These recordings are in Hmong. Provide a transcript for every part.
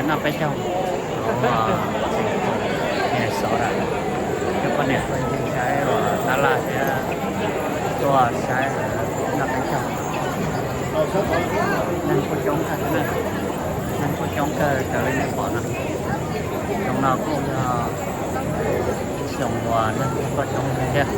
Noj peb caug, niam xov lawm, coj poj niam tuaj ncig saib uas tab laj thiab tuaj saib lawv noj peb caug. Neeg kuj coob kawg, neeg kuj coob kawg raws li nej pom no. Xyoo no kuj yog xyoo uas neeg kuj coob kawg thiab.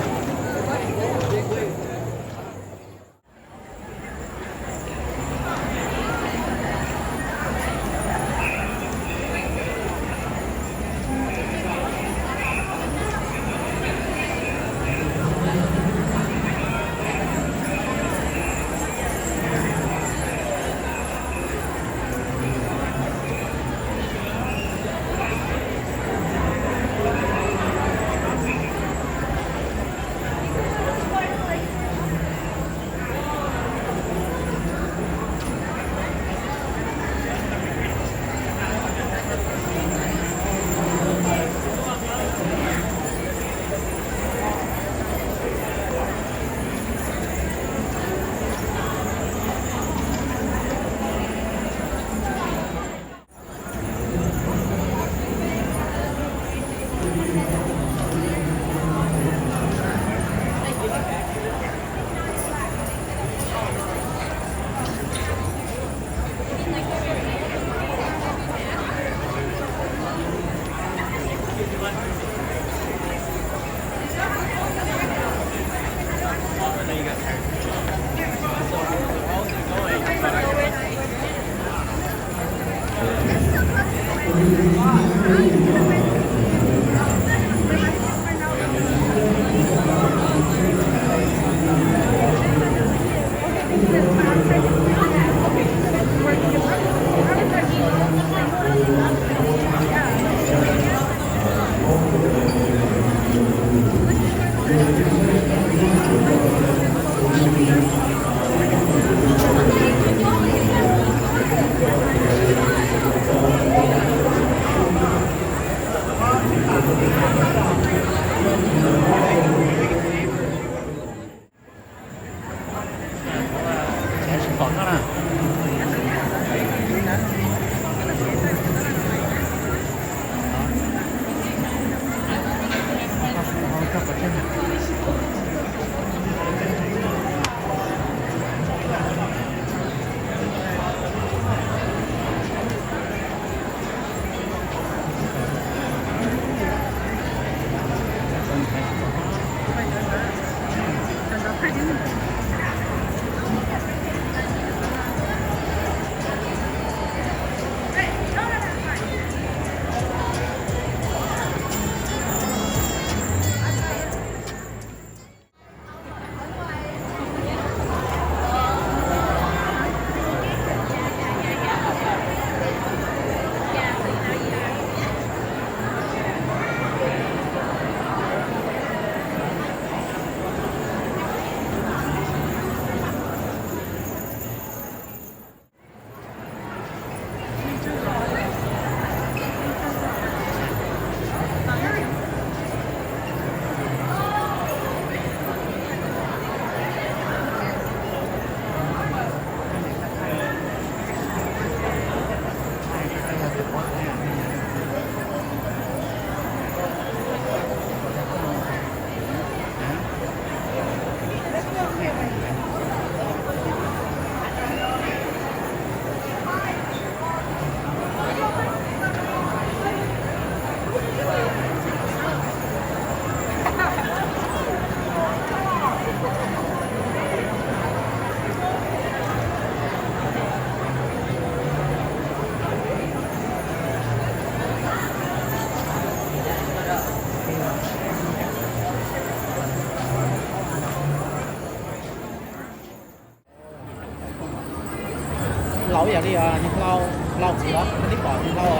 Laus ib yam li niag hlau, hlau txiv los koj twb pom niag hlau,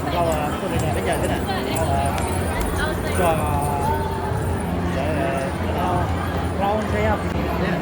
hlau tuaj li no peb caug xwb na, hlau tsuag, hlau ntshe yog pis xis thiab.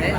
We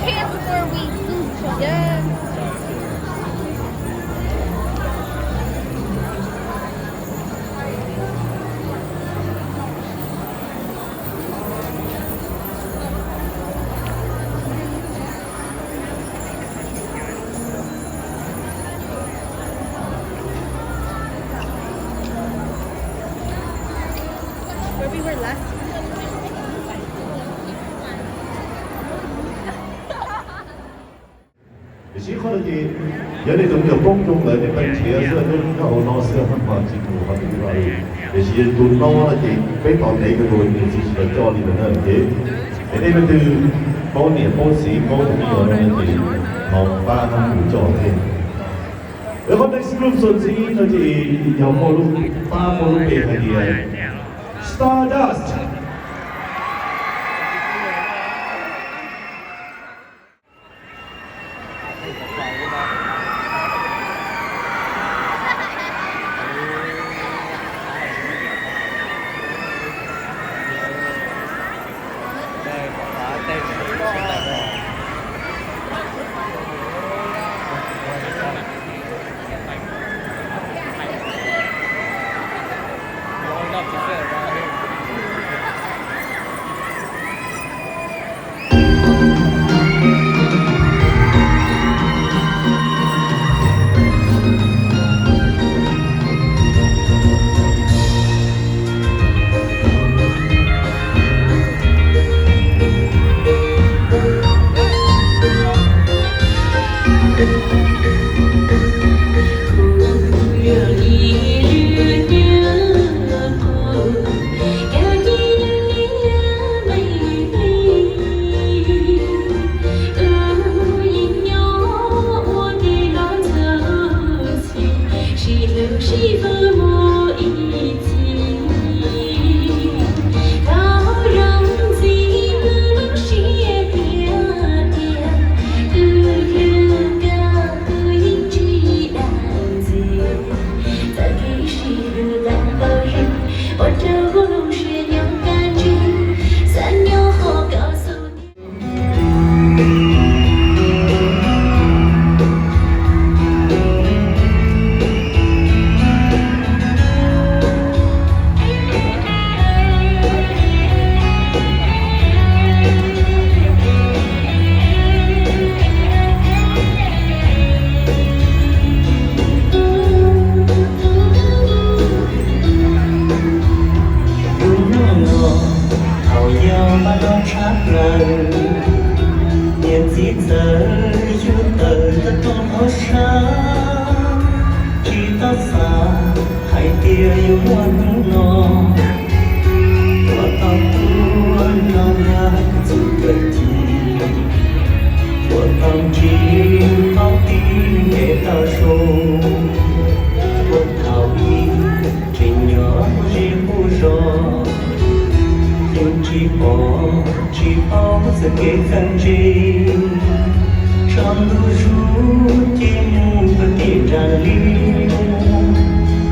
came before we moved. Yeah. Where we were last. Tiam sis qhov no ces yog nej tus me nyuam poob zoo lawm nej pheej nrhiav xwb, nyob hauv no xwb, haj mas tsis mus qhov twg li. Tiam sis tus no no ces peb tos ntev kawg nkaus, niam txiv tsis los coj li lawm na ces. Es nej leej twg paub niam paub txiv paub tus me nyuam no no ces thov pab mus coj thiab. Qhov next group xwb ntxiv no ces yog muaj lub, pab muaj lub npe hais tias Stardust. Hnub no thaum yog npaj no tshab plaws, niam txiv txawm yug tawm rau tom hauv sab, tsis tau xav hais tias yuav muaj hnub no. Tuav tau tuaj nrog nkawd txuj kawg ci, tuav tau ntsib paub tib ntev tau zoo, ua thaum ib tseem nyob ze quj zos, yus tsis pom tsis paub txoj kev txawj ntse, tsaus ntuj zuj ces mus puag tim nram li,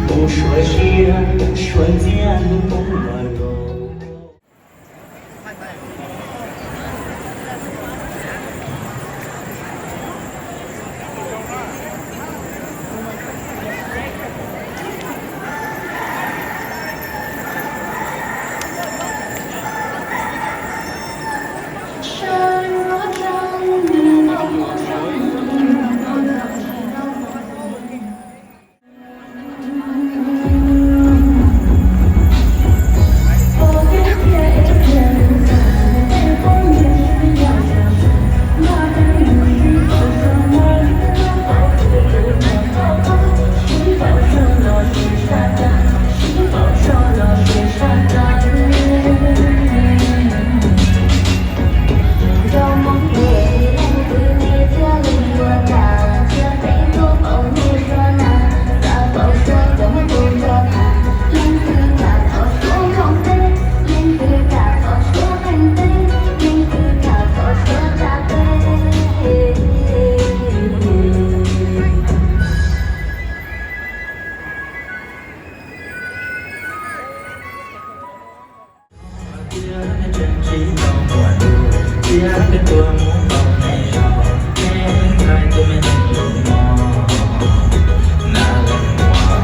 mus suav siab suav ntxiag hnub poob los los. Ib tau muaj ntuj thiab peb tuaj mus ntaus nej zos, peb ntxhais tus me neeg lus no na leej muam.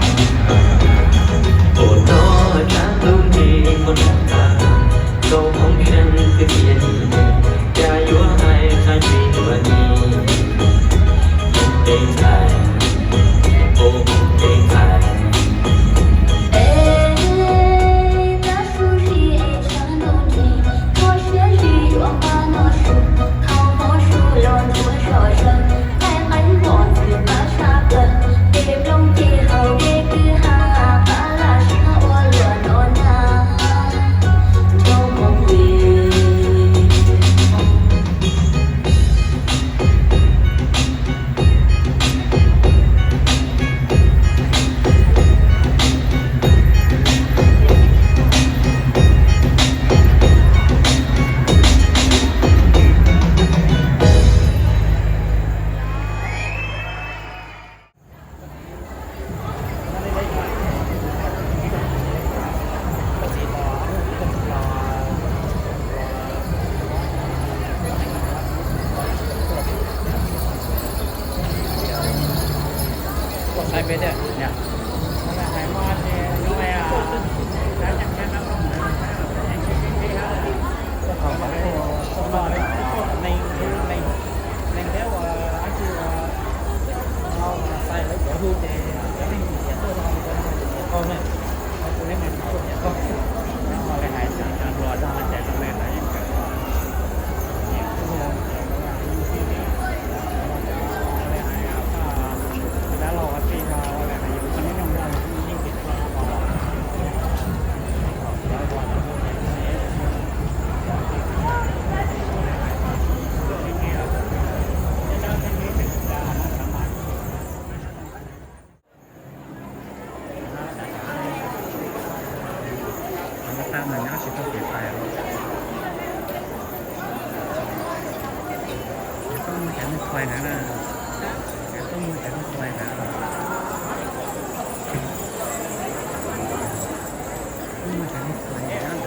Ua tog tshav ntuj nrig kuv hnov tag, nkauj hmoob seej kwv txiv nim, cas yuav hais qhov ntsis dua nim, hmoob tej ntxhais, ua hmoob tej ntxhais. Es tab su si es tshav ntuj nrig, koj siab zis yuav npaj noj su, thauj hmoob su los ntxuav zom zaws, qaij qeeb mos ntxwv pab sab plaws, ces nplooj ces haus dej kwj ha, pab laj siab ua luam no na, nrog hmoob li. Tau mas nyob tsis tau kev pais. Tuaj muag cov neeg quaj na, tuaj muag cov neeg quaj na, tuaj muag cov neeg quaj na.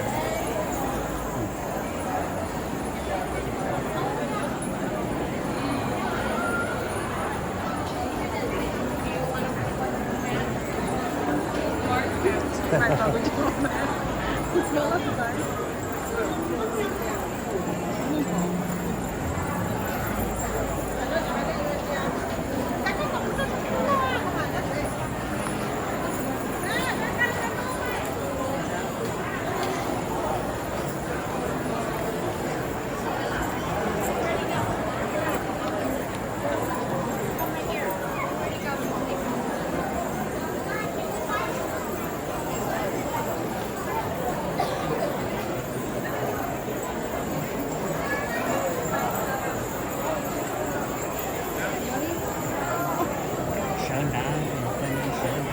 Sawv nrad, sawv nrad, sawv nrad.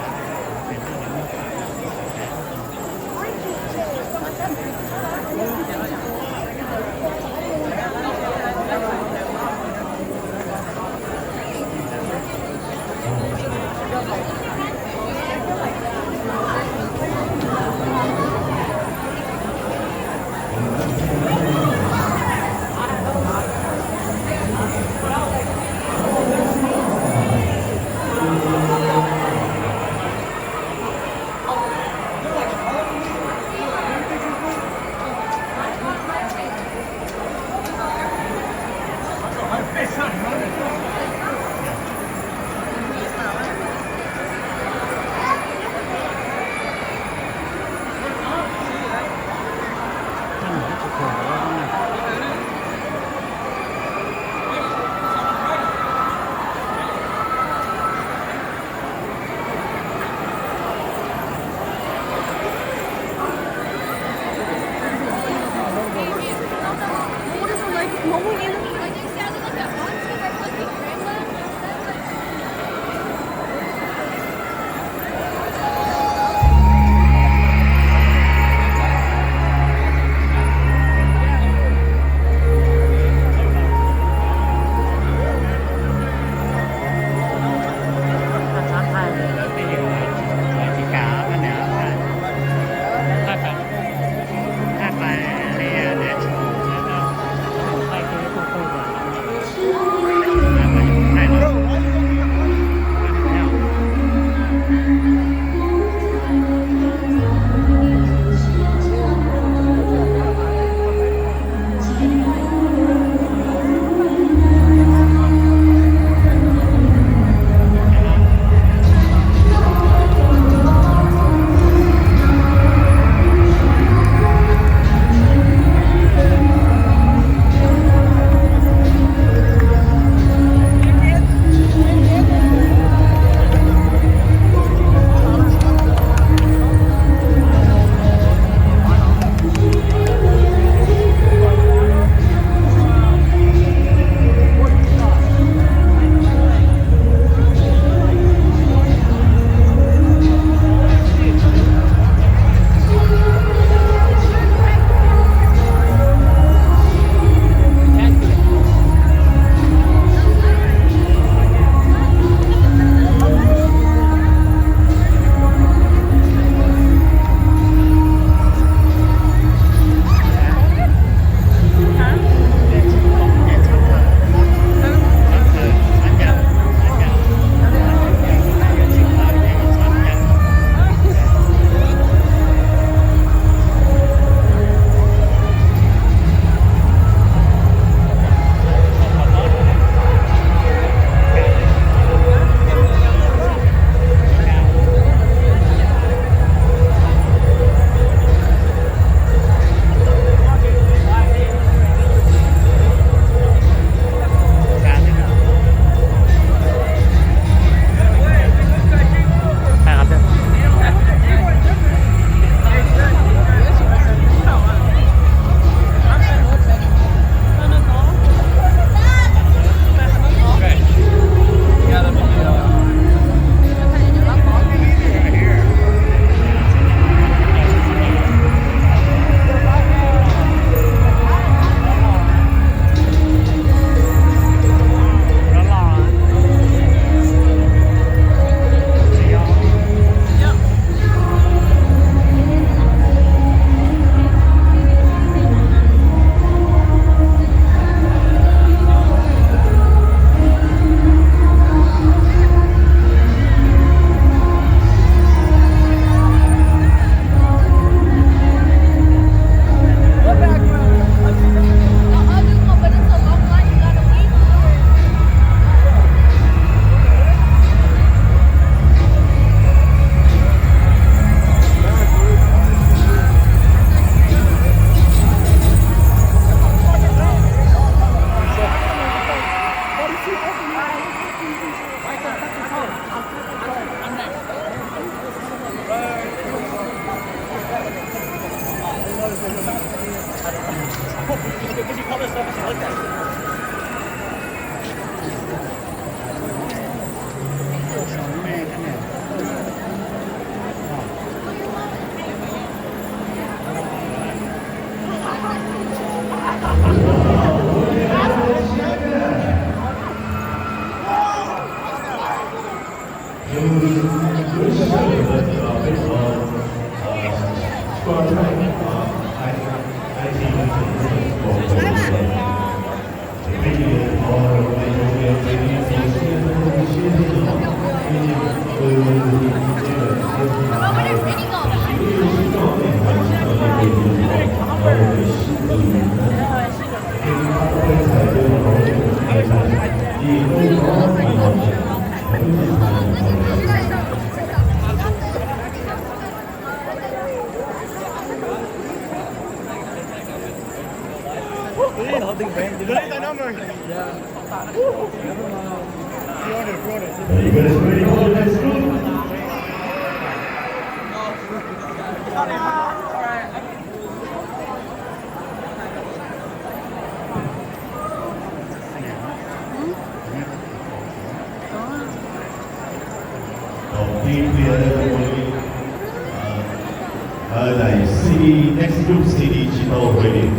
City, next group city, Chito ready.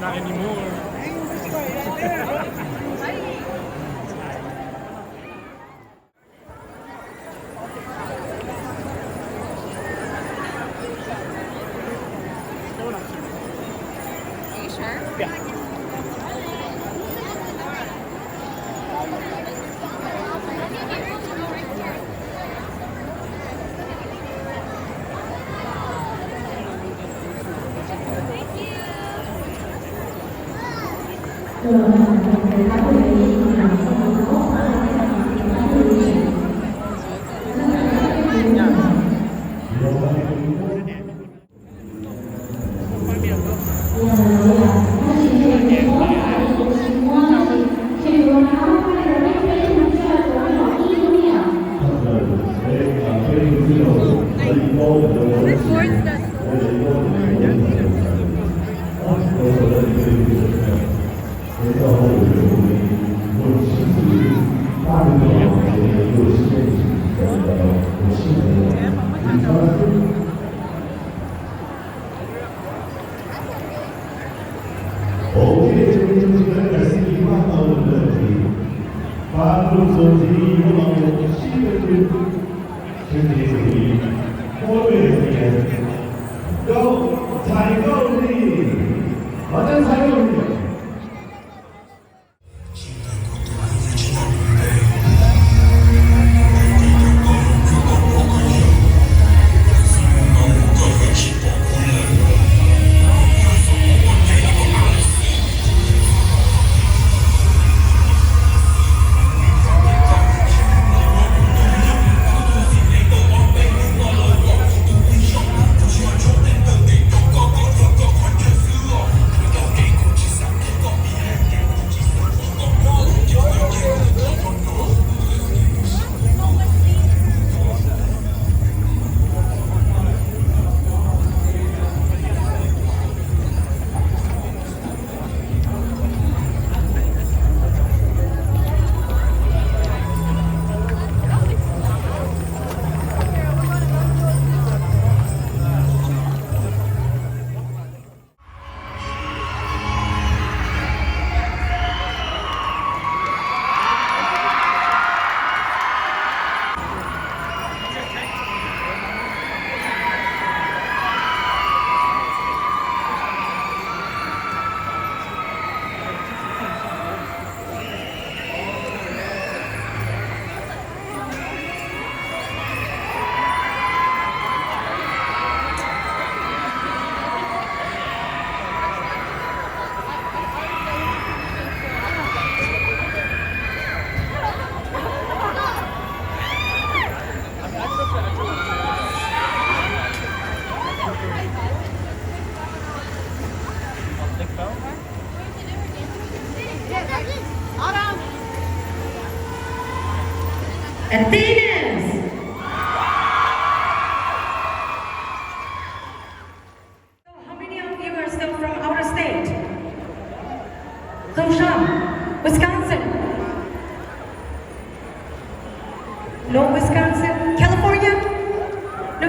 Not anymore. Are you sure? Yeah.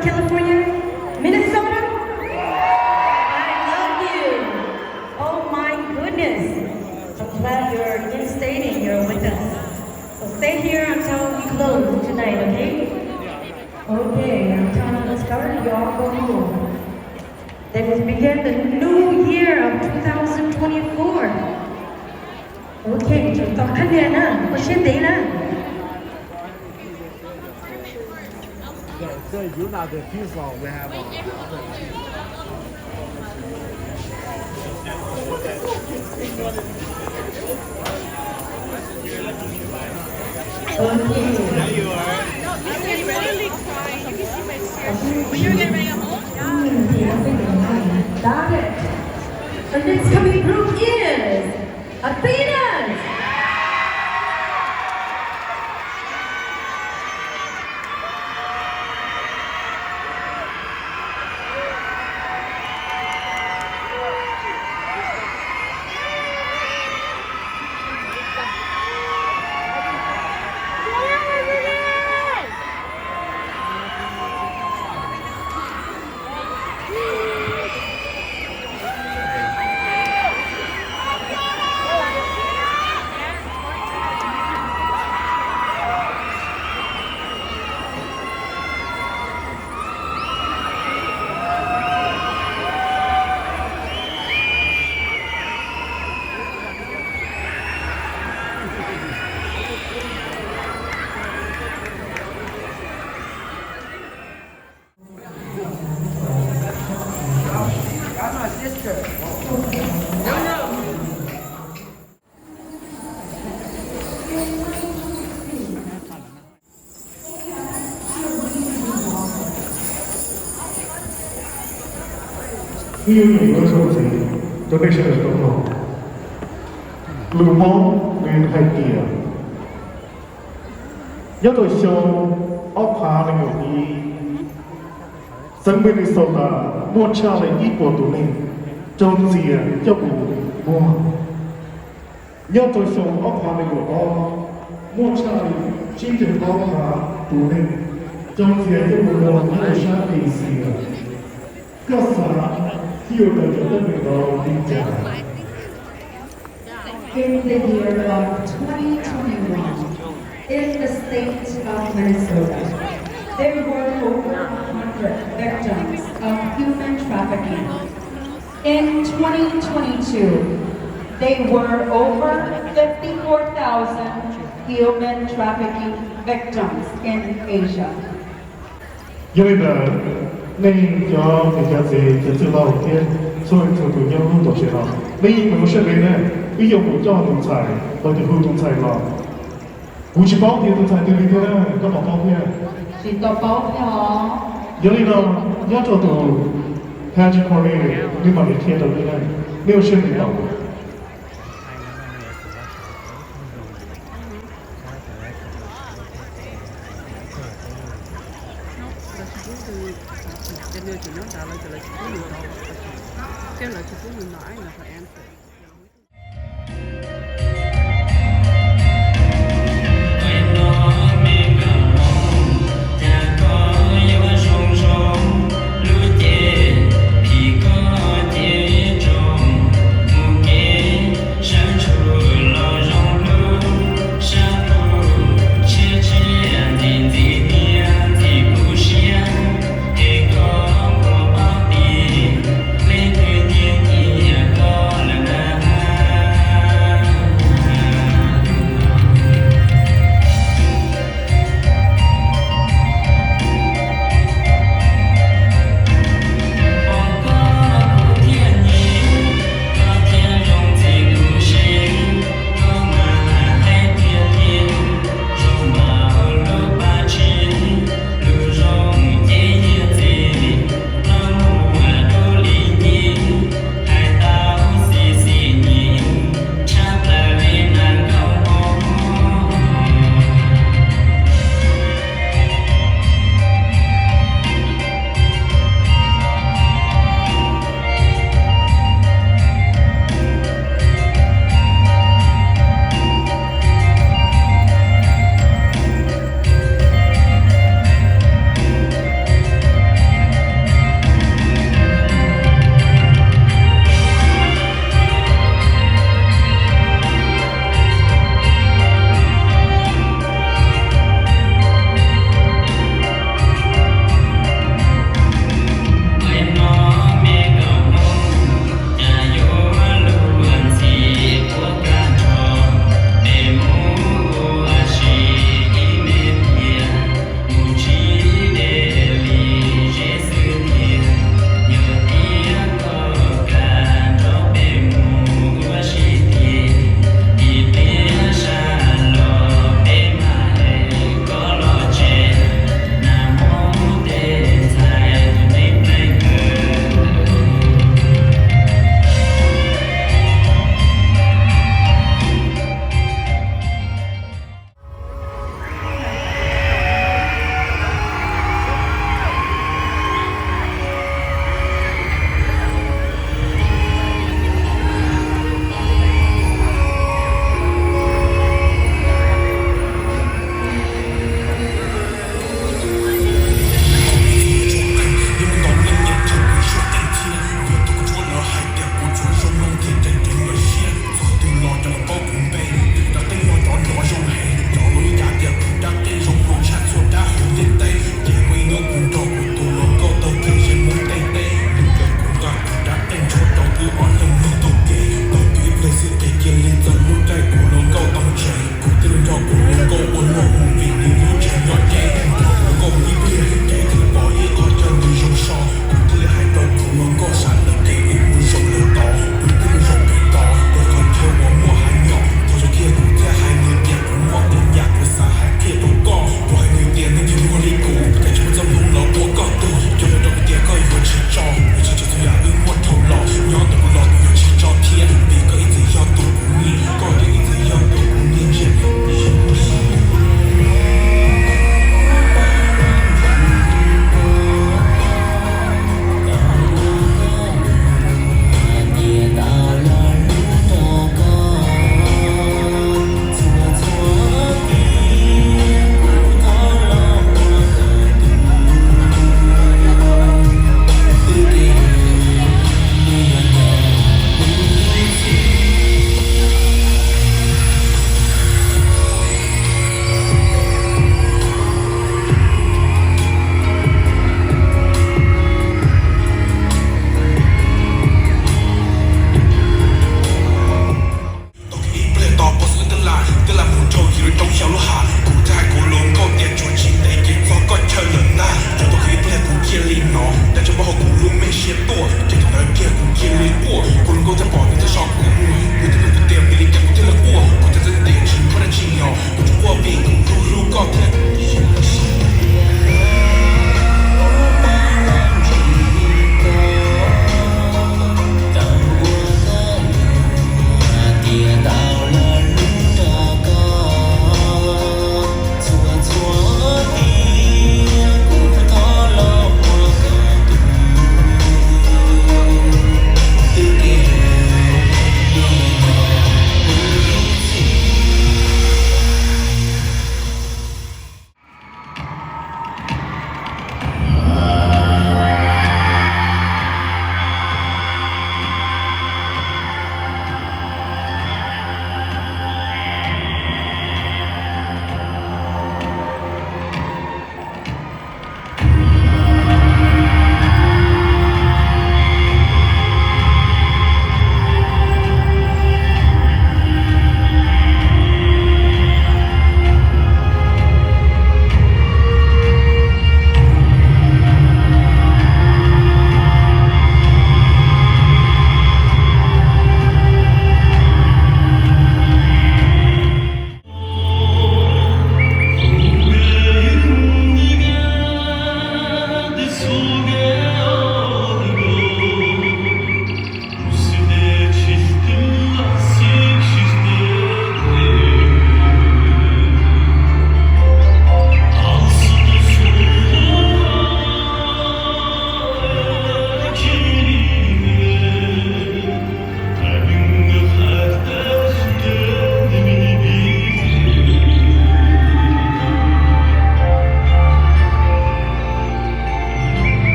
California, Minnesota. I love you. Oh my goodness. I'm glad you're in staying here with us. So stay here until we close tonight, okay? Okay, I'm telling the story, you all go home. Then we begin the new year of two thousand twenty-four. Okay, tau khab nias na, ua siab ntev na. Got it. Our next coming group is Athena's. Ib yam li lub suab ntxiv rau nej sawv daws tau mloog. Lus Hmoob nws hais tias nyob rau xyoo ob phav nees nkaum ib, xeev Minnesota muaj tshaj li ib puas tus neeg raug ntxias coj mus muag. Nyob rau xyoo ob phav nees nkaum ob, muaj tshaj li tsib caug plaub phav tus neeg raug ntxias coj mus muag nyob rau sab Asia. Koj xav thiaj yuav tau cov teeb meem no li cas? In the year of twenty twenty-one, in the state of Minnesota, there were over a hundred victims of human trafficking. In twenty twenty-two, they were over fifty-four thousand human trafficking victims in Asia. Yog li ntawd, nej cov niam cov txiv cov txwj laug thiab txhua leej txhua tus nyob lub tuam tsev no, nej yeej meem ua siab ntev na, wb yuav mus coj tus ntxhais, los tus hu tus ntxhais los. Kuv tsis paub tias tus ntxhais twg li thiab na, koj puas paub thiab? Tsis tau paub thiab os. Yog li no, nyob rau tus Patrick Cornelius, nws mam li qhia rau nej na, nej ua siab ntev tau.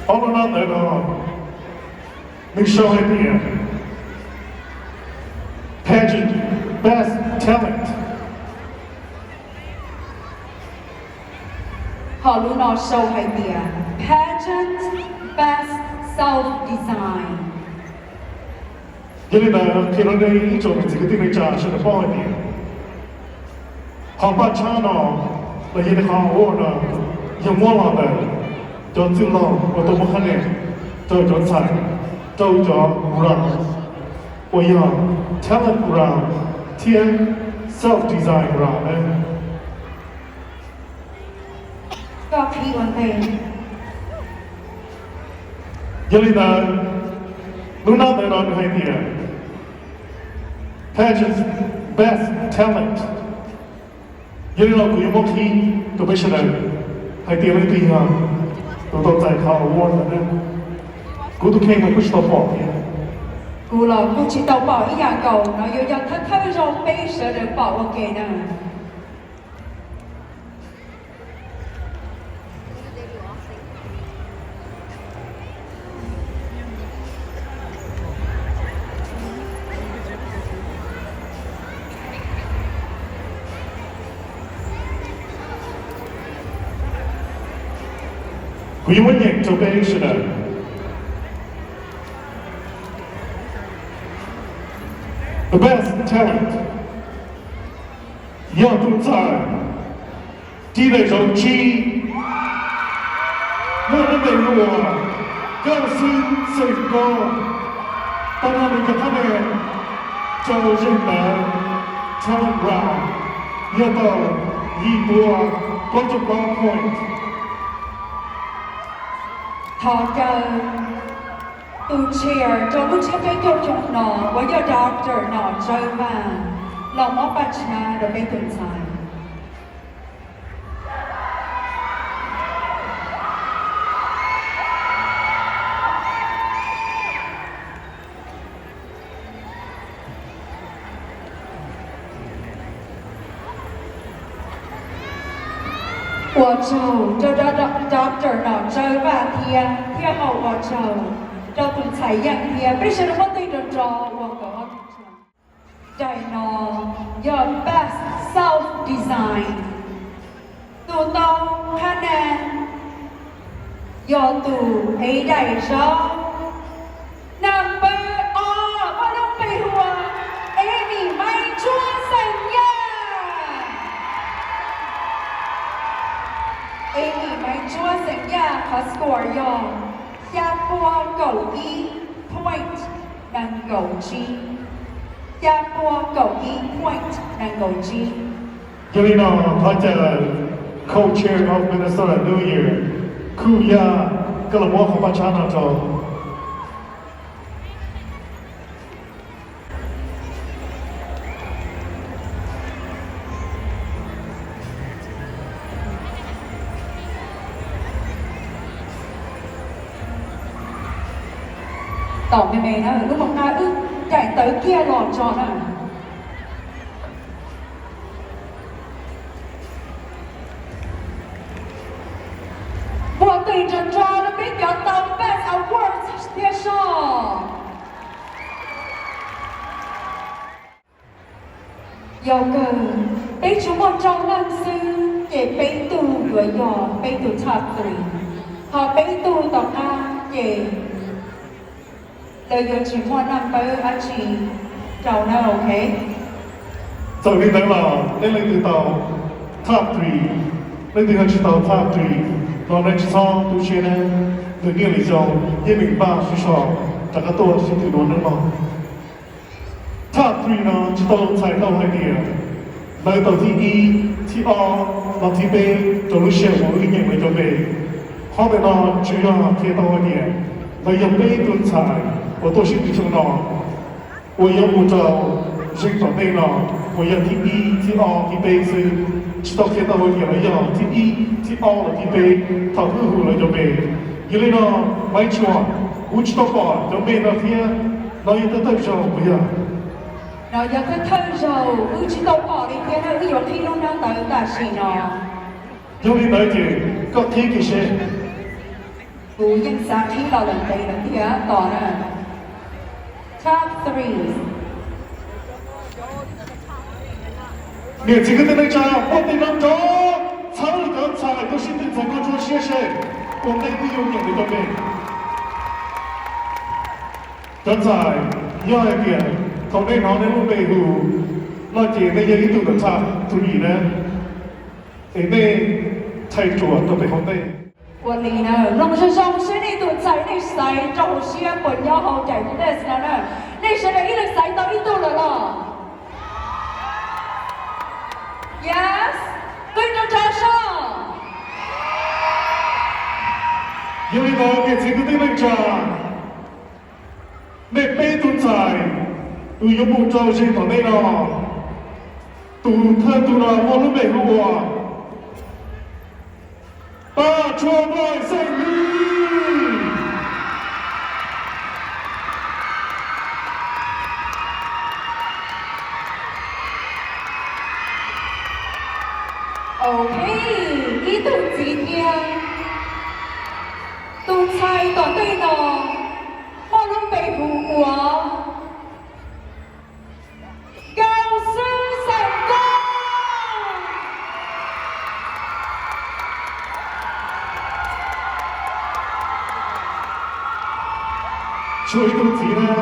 Ob lub nab ntawd no nws sau hais tias Pageant Best Talent. Ho lub no sau hais tias Pageant Best Self Design. Yog li ntawd qhia rau nej ib tsoom niam txiv kwv tij neej tsa sawv daws paub hais tias qhov paj tshab no los yog li qhov award no yog muab los ntawm cov txwj laug uas tau muab qhab nia rau cov ntxhais rau cov round uas yog talent round thiab self design round na. Koj qhib ua ntej. Yog li ntawd, lub nab ntawd no nws hais tias Pageant's Best Talent. Yog li no kuv yuav muab qhib rau peb sawv daws hais tias leej twg yog tus tau txais qhov award ntawd na. Kuv tus kheej mas kuj tsis tau pom thiab. Kuv los kuj tsis tau pom ib yam nkaus, no yuav yog thawj thawj zaug peb sawv daws pom ua ke na. Kuv yuav muab nyeem rau peb sawv daws. The best talent yog tus ntxhais tib daim zauv tsib, muaj lub npe hu ua Nkauj Xwb Xeem Koob, tau nrog nws cov qhab nia rau zeeg ntawv Talent Round, yog tau yim pua plaub caug plaub point. Thov caw tus chair rau lub tsiab peb caug xyoo no uas yog Doctor Nom Tsawb Vaj los muab paj tshab rau peb tus ntxhais. Ua tsaug rau Doctor Nom Tsawb Vaj thiab, thiab ho ua tsaug rau tus ntxhais Yeej thiab. Peb sawv daws muab tej nrov nrov ua kom daim no yog Best Self Design. Tus tau qhab nia yog tus ev daim zauv naj npawb ob, muaj lub npe hu ua Amy Maiv Ntsuab xeem Yaj. Amy Maiv Ntsuab xeem Yaj qhov score yog xya pua kaum ib point nees nkaum tsib. Xya pua kaum ib point nees nkaum tsib. Yog li no thov caw co-chair of Minnesota New Year, Khu Yaj, koj los muab qhov paj tshab no rau. Tom me me na, lub mos nqa wb daim ntawv kiag los tso na. Muaj tej nrog nrog rau peb cov tau Best Awards thiab soj. Yog kawg, peb tsuas muaj rau leej xwb ces peb tug yuav yog peb tug top three, ho peb tug tom qab ces lawv yuav tsis muaj naj npawb dab tsi rau na, ok? Txawm li ntawd los nej leej twg tau top three, leej twg ho tsis tau top three los nej tsis txhob tu siab na, nws niaj li xyoo yeej meem npaj sib so rov qab tuaj sib tw dua neej mog. Top three no tsis tau txhais tau hais tias lawv tau thib ib, thib ob los thib peb rau lub sij hawm uas wb nyeem lawv cov npe. Qhov ntawm no tsuas yog qhia tau hais tias lawv yog peb tug ntxhais uas tuaj sib tw xyoo no uas yuav mus rau zeeg tom ntej no uas yog thib ib, thib ob, thib peb xwb, tsis tau qhia tau hais tias lawv yog thib ib, thib ob los thib peb thaum wb hu lawv cov npe. Yog li no, Maiv Ntsuab, kuv tsis tau pom cov npe no thiab, no yog thawj thawj zaug puas yog? No yog thawj thawj zaug wb tsis tau pom li thiab na, wb yuav qhib lub nab ntawd tam sim no. Yog li ntawd ces koj qhib kiag seb. Kuv yeej xav qhib los lawm ntev lawm thiab tos na. Top three. Niam txiv kwv tij neej tsa, muaj tej no rov txhawb cov ntxhais tuaj sib tw ntxhais nkauj ntsuab siab seb puas ntej wb yuav nyeem nws cov npe. Cov ntxhais, yog hais tias thaum nej hnov nej lub npe hu no ces nej yog ib tug ntawm top three na, es nej thaij ruam rau pem hauv ntej. Ua li na, mloog zoo zoo seb nej tus ntxhais nej xaiv rau hauv siab puas nyob hauv daim list no na. Nej sawv daws ib leeg xaiv tau ib tug lawm los? Yes. Qw nrov nrov soj. Yog li ntawd niam txiv kwv tij neej tsa, nej peb tug ntxhais uas yuav mus rau zeeg tom ntej no, tus thawj tug no muaj lub npe hu ua Paj Tshuaj Nplaig Xeem Lis. Ok, ib tug txiv thiab. Tus ntxhais tom ntej no muaj lub npe hu ua Nkauj Xwb Xeem Koob. Tshuav ib tug txiv na,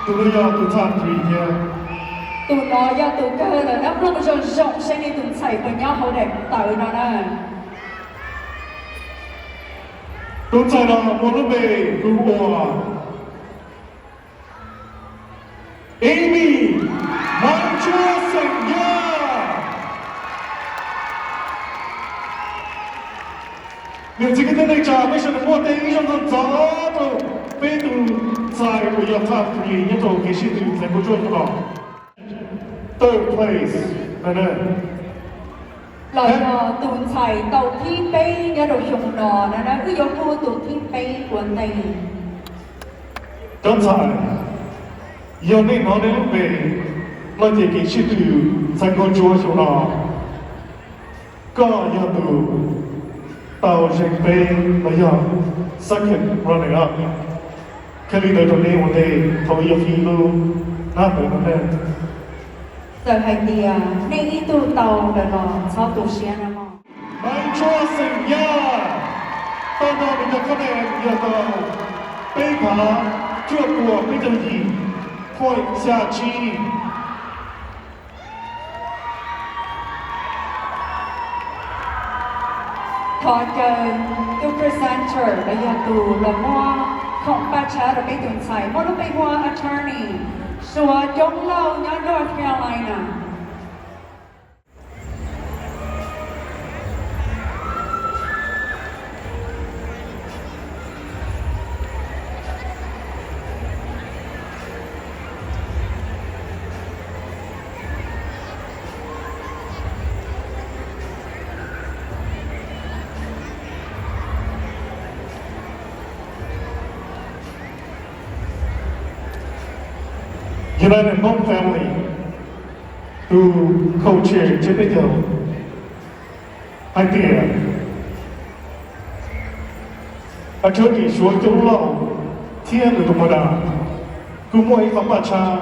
tus no yog tus top three thiab. Tus no yog tus kawg lawm na, mloog zoo zoo seb nej tus ntxhais puas nyob hauv daim ntawv no na. Tus ntxhais no muaj lub npe hu ua Amy Maiv Ntsuab xeem Yaj. Niam txiv kwv tij neej tsa, peb sawv daws muaj tej ib zaug ntxov ntxov rau peb tus ntxhais uas yog top three nyob rau kev sib tw ntxhais nkauj ntsuab xyoo no. Third place, los yog tus ntxhais tau thib peb nyob rau xyoo no na, wb yuav hu tus thib peb ua ntej. Cov ntxhais, yog nej hnov nej lub npe no ces kev sib tw ntxhais nkauj ntsuab xyoo no, koj yog tus tau zeeg peb los yog second runner up. Qhia li ntawd rau nej ua ntej thaum wb yuav qhib lub hnab ntawv no na. Txawm hais tias nej ib tug tau lawm los txhob tu siab na mog. Maiv Ntsuab xeem Yaj tau nws cov khaub ncaws yog tau peb phav cuaj puas peb caug yim point xya tsib. Thov caw tus presenter los yog tus los muab khoom paj tshab rau peb tus ntxhais muaj lub npe hu ua Attorney Suav Coob Lauj nyob North Carolina. United Hmong Family, tus co-chair tsiab peb caug, hais tias Attorney Suav Coob Lauj thiab nws tus pas das kuj muaj ib qho paj tshab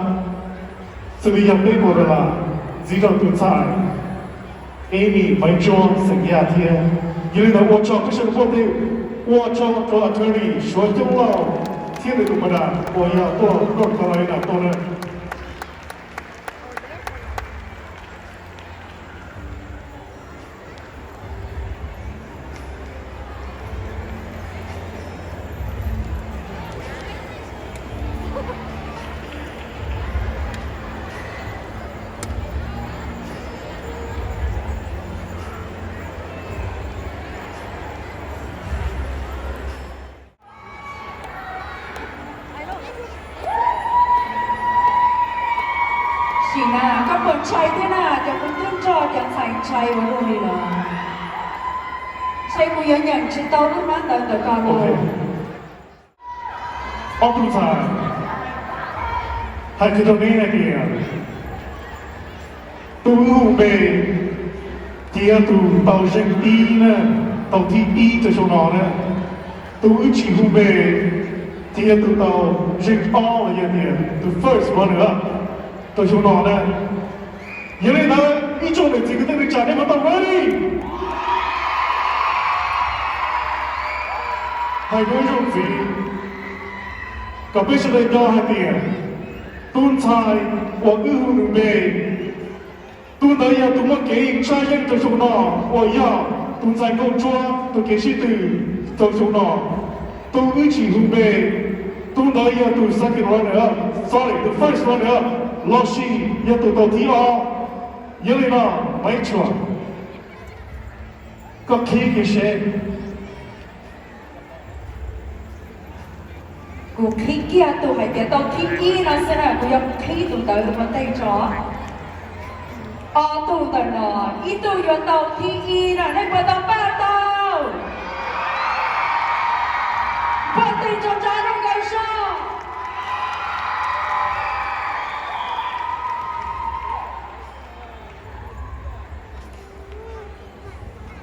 xws li yog peb puas dollar ntxiv rau tus ntxhais Amy Maiv Ntsuab xeem Yaj thiab. Yog li ntawd ua tsaug peb sawv daws muaj tej, ua tsaug rau Attorney Suav Coob Lauj thiab nws tus pas das uas yog tuaj North Carolina tuaj na. Sim na, koj puas ntshai thiab na? Cov kub twb nrog cov ntxhais ntshai ua luaj li lawm. Ntshe kuv yuav nyeem tsis tau lub hnab ntawv ntawm koj lauj. Ob tug ntxhais, hais kiag rau neb hais tias tus hu npe ces yog tus tau zeeg ib na, tau thib ib rau xyoo no na. Tus wb tsis hu npe thiab yog tus tau zeeg ob los yog tias tus first runner up rau xyoo no na. Yog li ntawd ib tsoom niam txiv kwv tij neej tsa nej puas tau ready? Hais dua ib zaug ntxiv kom peb sawv daws nco hais tias tus ntxhais uas wb hu nws npe, tus ntawd yog tus muaj kev tshaj yeeb rau xyoo no, uas yog tus ntxhais nkauj ntsuab tus kev sib tw rau xyoo no. Tus wb tsis hu npe, tus ntawd yog tus second runner up, sorry, tus first runner up, los sis yog tus tau thib ob. Yog li no, Maiv Tshuam, koj qhib kiag seb. Kuv qhib kiag tus hais tias tau thib ib no xwb na, kuv yuav qhib tus ntawd ua ntej tso. Ob tug ntawm no, ib tug yuav tau thib ib na, nej puas tau npaj tau? Npaj tes tso tsa rau nkawd soj.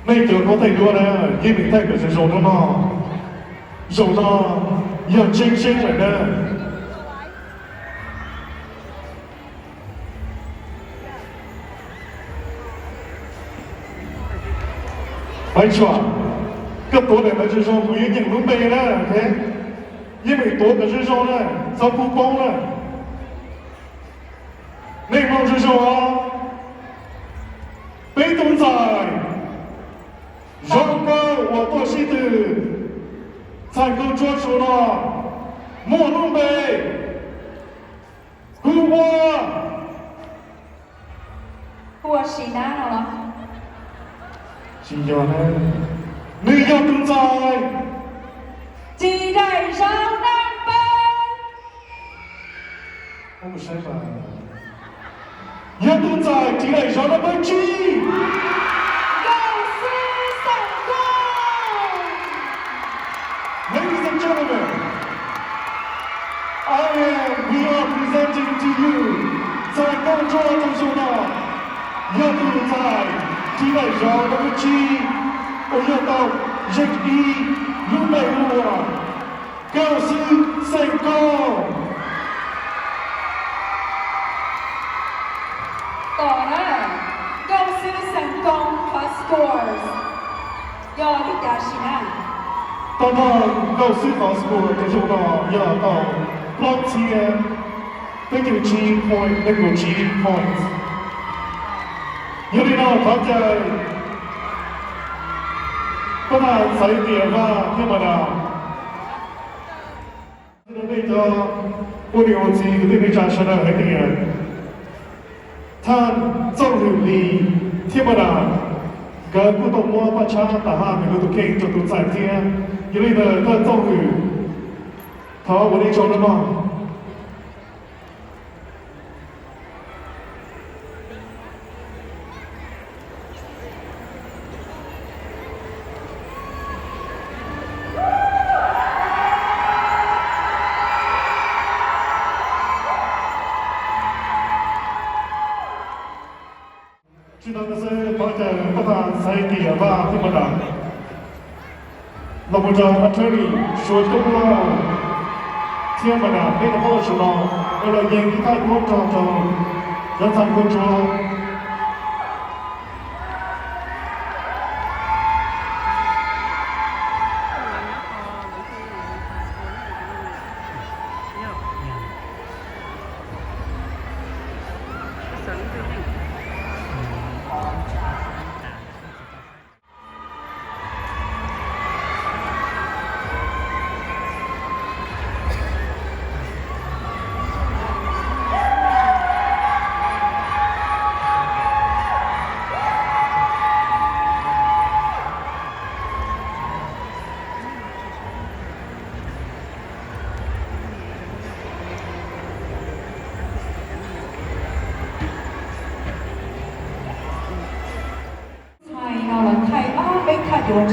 Nej cov kov theej duab na, yeej meem thaij kom zoo zoo rau no. Zaum no yog tseeb tseeb lawm na. Maiv Tshuam, koj tuav daim ntawd zoo zoo, kuv yuav nyeem lub npe na, ok? Yeej meem tuav kom zoo zoo na, txhob pub poob na. Nej mloog zoo zoo os. Peb tug ntxhais zoo nkauj uas tuaj sib tw ntxhais nkauj ntsuab xyoo no muaj lub npe hu ua, hu ua Sis Nab no los? Tsis yog na, nws yog tus ntxhais Ris Daim Zauv Nab Peb. Yog tus ntxhais Ris Daim Zauv Nab Peb Tsib, Nkauj Xwb Xeem Koob. Ladies and gentlemen, I am, we are presenting to you ntxhais nkauj ntsuab rau xyoo no, yog tus ntxhais Ris Daim Zauv Nab Peb Tsib, uas yog tau zeeg ib lub npe hu ua Nkauj Xwb Xeem Koob. Tom na, Nkauj Xwb Xeem Koob qhov scores yog li cas sim na? Tau nrog Nkauj Xwb qhov score rau xyoo no yog tau plaub txhiab peb caug tsib point, nees nkaum tsib points. Yog li no thov caw pab thaj Xaiv Tias Vaj thiab Mas Nas. Nej cov ua niam ua txiv kwv tij neej tsa sawv daws hais tias thaj Txooj Hwm Lis thiab Mas Nas nkawd kuj tau muab paj tshab tas haj nkawd tus kheej rau tus ntxhais thiab. Yog li ntawd thaj Txooj Hwm, thov ua nej tsaug nawb mog. Tsis tas no xwb, thov caw pab thaj Xaiv Tias Vaj thiab Mas Nas los mus rau attorney Suav Toob Lauj thiab Mas Nas, peb rov qab los saum no, rau los yees ib thaj duab nrog rau cov ntxhais nkauj ntsuab. Thaij no los thaij ob peb thaj yuav